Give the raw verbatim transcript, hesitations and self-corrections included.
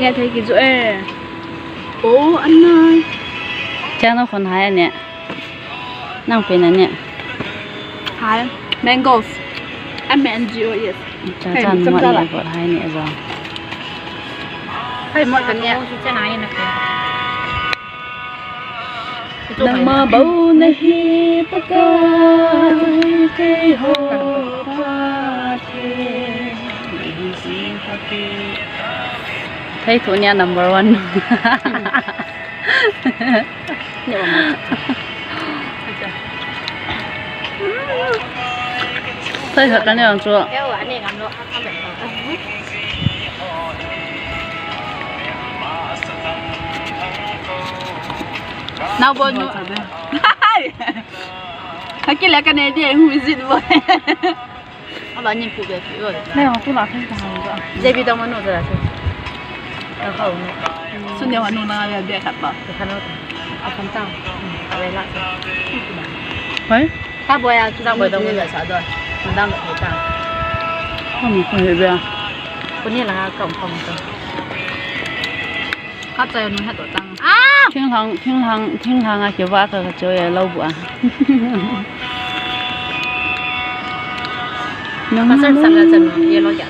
Neh thei kiju e. Oh, anai. Chang no khon hai ane. Nang pen ane. Hai. Mangoes. M A N G O E S. Cha cha mo ne ko hai ne jo. Hai mo kan ya. Nangma bou nahi Pakai, keiho pha the. Thei thu nia number one. Thei khat kan neo chu. Nao bon nu. Hakile ka ne dia, who is it boy? Aba ni pu be pi oi. Neo chu la thei ka hang jo. J B dong manu jo la chu. Ka hau nu. Sun neo anu na be be khat ba. Ka hanu. A kan ta. A be la. Hoi? Ka boy a chu dang boy dong manu sa do. Dang ka ta. Ka mu ko he be. Ko ni la ka um ka mu ka. Ka chai nu ha to tang. Ah! Thinglhang, thinglhang, thinglhang a kiva ka, ka choi a lo bu a. Nang ka san san la chan nu, ye lo ya.